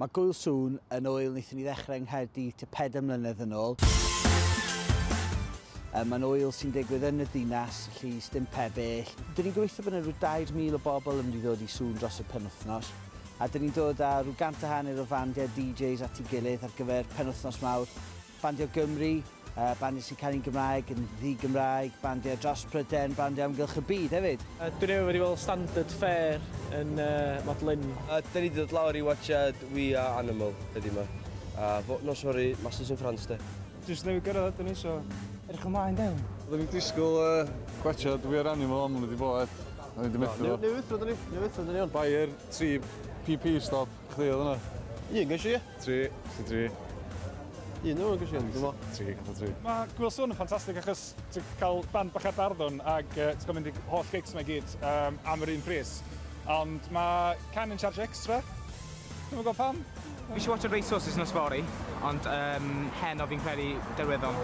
Mae Gŵyl Sŵn yn ŵyl wnaethon ni ddechrau yng Nghaerdydd tua 4 mlynedd yn ôl. Mae'n ŵyl sy'n digwydd yn y ddinas, felly sdim pebyll. Dyn ni'n gobeithio bod yna rhyw 3,000 o bobl yn mynd i ddod i Sŵn dros y penwythnos. A dyn ni'n dod â rhyw 150 o fandiau DJs at ei gilydd ar gyfer penwythnos mawr. Bandiau Gymru, bandiau sy'n canu'n Gymraeg, yn ddi-Gymraeg, bandiau dros Prydain, bandiau amgylch y byd hefyd. Dwi newydd wedi weld Standard Fair yn Madeleine. Dyn ni wedi dod lawr i watchad We Are Animal heddiw yma. A no sorry, Masters in France de. Jyst newydd gyrraedd ydyn ni, so edrych ymlaen dewn. Oedden ni'n disgwyl gwachod We Are Animal ond wedi bod. O'n i wedi methu fo. Newydd ddod ni, newydd ddod ni on. Bayer 3 PP stop, chdi oedd yna. Un gysio, ie? 3, si 3. Un nhw'n gysio, dwi'n meddwl. 3, gath o 3. Mae Gŵyl Sŵn yn ffantastig achos ti'n cael band bach ar darddwn ac ti'n cael mynd i holl gigs yma i gyd am yr un pris. Ond mae Can yn charge extra. Dwi'm yn gwybod pam. Fi eisiau watch racehorses nos fory, ond heno fi'n credu derwyddon.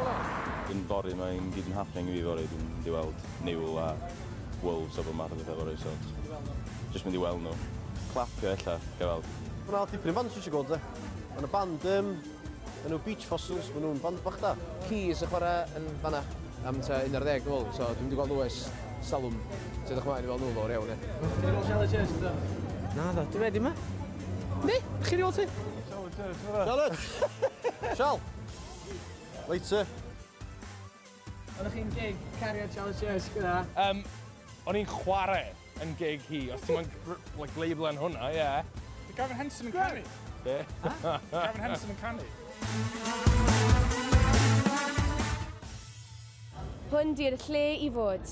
Yn fory mae'n gyd yn happening i fi fory. Dwi'n mynd i weld Newell a Wolves a bob math o bethau fory, so jyst mynd i weld nhw. Clapio ella, gael weld. Mae'n al dipyn o band sy'n eisiau gweld, de. Mae'n band, enw Beach Fossils, maen nhw'n band bach da. Keys yn chwarae yn fanna am tua 11, dwi'n meddwl, so dwi'n mynd i gweld nhw ers salwm. Ti'n edrych ymlaen i weld nhw fawr iawn, e. Ti'n gweld Charlotte Church, do? Na, ddo, dwi'n ready yma. Ne, chi wedi weld ti? Charlotte Church, fydda. Charlotte! Charles! Later. Oeddech chi'n gig cariad Charlotte Church gyda? O'n i'n chwarae yn gig hi, os ti'n mynd like, label yn hwnna, ie. Yeah. Di Gavin Henson yn canu? Be? Gavin Henson yn canu? Hwn di'r lle i fod.